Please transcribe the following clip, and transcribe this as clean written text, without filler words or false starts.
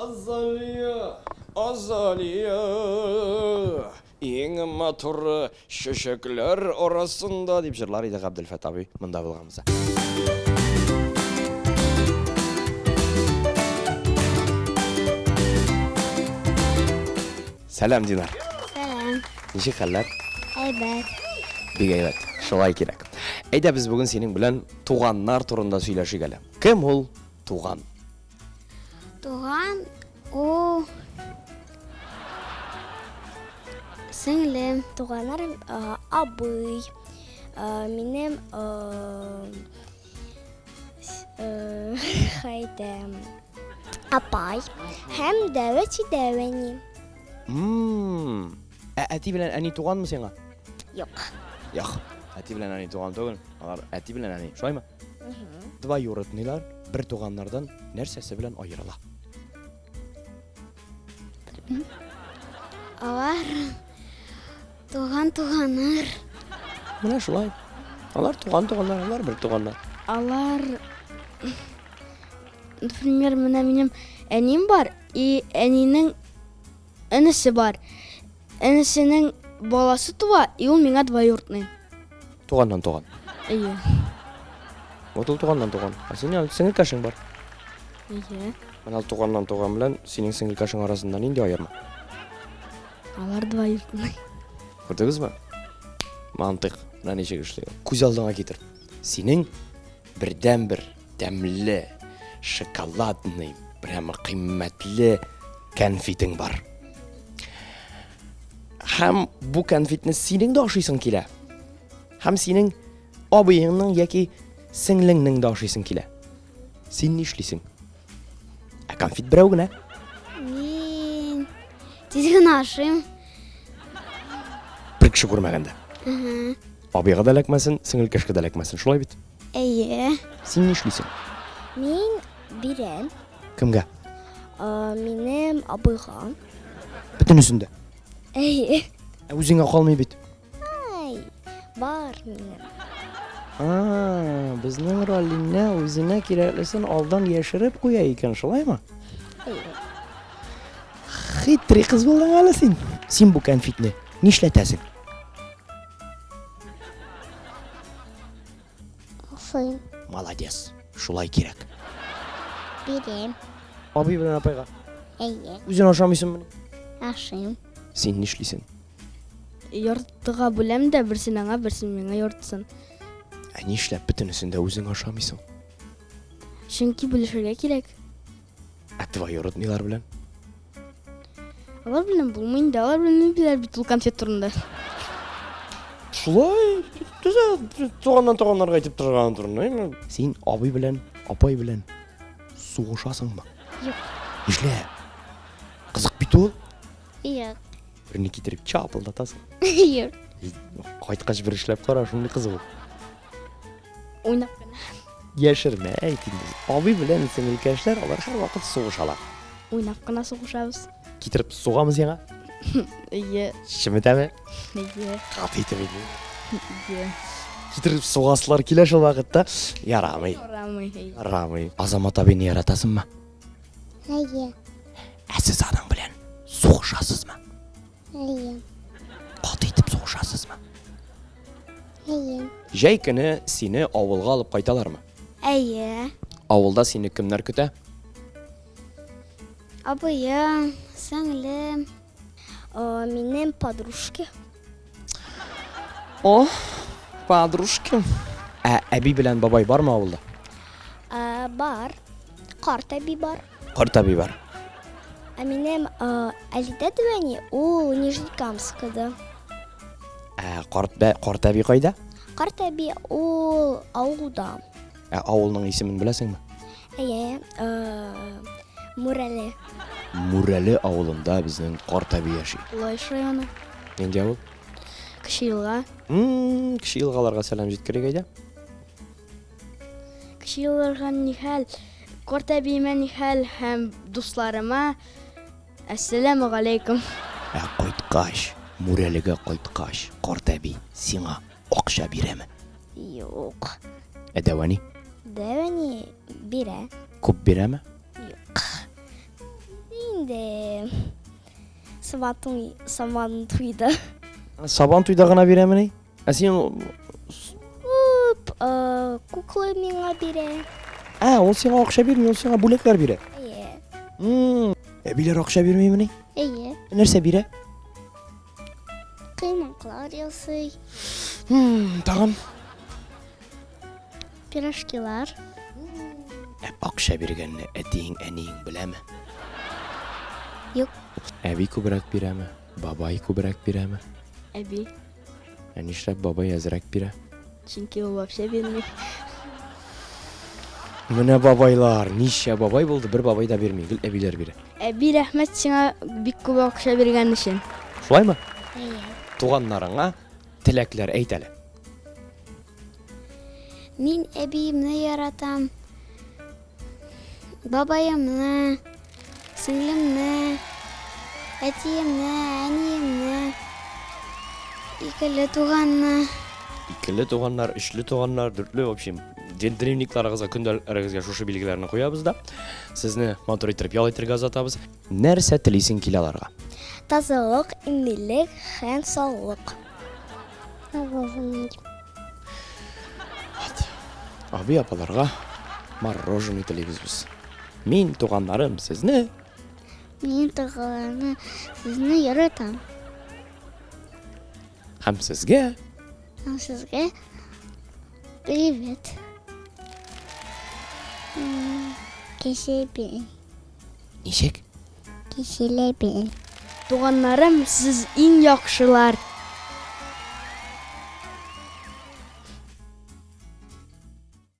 Азалия, Азалия, иң матур чәчәкләр арасында, дип җырлар иде Габделфәт абый монда булган булса. Сәлам, Динар. Сәлам. Ничек хәлләр? Әйбәт. Бик әйбәт. Шулай кирәк. Әйдә без бүген синең белән туганнар турында сөйләшик әле. Кем ул туган? Туган ул сеңлем. Туганнарым абый, минем хәйтәм апай һәм дәвәчи дәвәни. Ә әти белән әни туганмы сиңа? Юк. Юк. Әти белән әни туган түгел. Алар әти белән әни. Шулаймы? Двоюродныйлар бер туганнардан нәрсәсе белән аерыла? Алар туган туганнар. Менә шулай. Алар туган туганнар, алар бер туганнар. Алар, например, менә минем әним бар, и әнинең энесе бар. Энесенең баласы туа, и ул миңа двоюродный. Туганнан туган. Әйе. Вот ул туганнан туган. Ә синең әле сеңелкәшең бар. Әйе. Менә ул туганнан туган белән синең сеңелкәшең арасында нинди аерма? Алар двоюродный. Күрдегезме? Мантыйк. Менә ничек эшли. Күз алдыңа китер. Синең бердәнбер тәмле, шоколадный, прямо кыйммәтле кәнфитең бар. Һәм бу кәнфитне синең дә ашыйсың килә. Һәм синең абыеңның яки сеңлеңнең дә ашыйсың килә. Син нишлисең? Ә конфет берәү генә. Мин тиз генә ашыйм. Бер кеше күрмәгәндә. Абыйга да эләкмәсен, сеңелкәшкә дә эләкмәсен, шулай бит? Әйе. Син нишлисең? Мин бирәм. Кемгә? Минем абыйга. Бөтенесен дә. Әйе. Ә үзеңә калмый бит. Ай, бар минем. А, безнең Ралинә үзенә кирәклесен алдан яшереп куя икән, шулаймы? Әйе. Хитрый кыз булдың әле син. Син бу кәнфитне нишләтәсең? Ашыйм. Молодец. Шулай кирәк. Бирәм. Абый белән апайга. Әйе. Үзең ашамыйсыңмыни? Ашыйм. Син нишлисең? Яртыга бүләм дә, берсен аңа, берсен миңа яртысын. Ә нишләп бөтенесен дә үзең ашамыйсың? Чөнки бүлешергә кирәк. Ә двоюродныйлар белән? Алар белән булмый инде, алар белмиләр бит ул конфет турында. Шулай, төзә, туганнан туганнарга әйтеп торган турында. Син абый белән, апай белән сугышасыңмы? Юк. Нишләп? Кызык бит ул. Юк. Берне китереп чапылдатасың. Юк. Кайткач бер эшләп кара, шундый кызык ул. Уйнап кына. Яшермә, әйт инде. Абый белән сеңелкәшләр алар һәрвакыт сугышалар. Уйнап кына сугышабыз. Китереп сугамыз яңа. Әйе. Чеметәме? Әйе. Каты итеп инде. Әйе. Китереп сугасылар килә шул вакытта. Ярамый. Ярамый. Ярамый. Азамат абыйны яратасыңмы? Әйе. Ә сез аның белән сугышасызмы? Әйе. Каты итеп сугышасызмы? Әйе. Җәй көне сине авылга алып кайталармы? Әйе. Авылда сине кемнәр көтә? Абыем, сеңлем, минем подружки. О, подружки. Ә әби белән бабай бармы авылда? Бар. Карт әби бар. Карт әби бар. Ә минем Алидә дәвәни ул Нижнекамскада. Ә карт, карт әби кайда? Карт әби ул авылда. Ә авылның исемен беләсеңме? Әйе, Мурәле. Мурәле авылында безнең карт әби яши. Лаеш районы. Нинди авыл? Кече Елга. Кече Елгаларга сәлам җиткерик әйдә. Кече Елгаларга нихәл, карт әбиемә нихәл һәм дусларыма әссәламү галәйкүм. Ә кайткач, Мурәлегә кайткач, карт әби сиңа акча бирәме? Юк. Ә дәү әни? Дәү әни бирә. Күп бирәме? Юк. Инде Сабантуй, Сабан туйда. Сабан туйда гына бирәмени? Ә син Күп э, куклы миңа бирә. Ә, ул сиңа акча бирми, ул сиңа бүләкләр бирә. Әйе. М, Әбиләр акча бирмимени? Әйе. Нәрсә бирә? Кыймаклар ясый. М, Тагын. Пирожкилар. Ә акча биргәнне әтиең, әниең беләме? Юк. Әби күбрәк бирәме? Бабай күбрәк бирәме? Әби. Ә нишләп бабай әзрәк бирә? Чөнки ул вообще бирми. Менә бабайлар, ничә бабай булды, бер бабай да бирми, гел әбиләр бирә. Әби, рәхмәт сиңа бик күп акча биргән өчен. Шулаймы? Әйе. Туганнарыңа теләкләр әйт әле. Мин әбиемне яратам. Бабаемны, сеңлемне, әтиемне, әниемне, икеле туганны. Икеле туганнар, өчле туганнар, дүртле, в общем, дневникларыгызга, көндәлекләрегезгә шушы билгеләрне куябыз да, сезне матур иттереп ял итәргә озатабыз. Нәрсә телисең килә аларга? Тазалык, иминлек һәм саулык. Вот. Абый апаларга мороженое телибез без. Мин, туганнарым, сезне Мин туганнарым сезне яратам. Һәм сезгә Һәм сезгә привет. Кешебен. Ничек? Кешелебен. Туганнарым, сез иң яхшылар.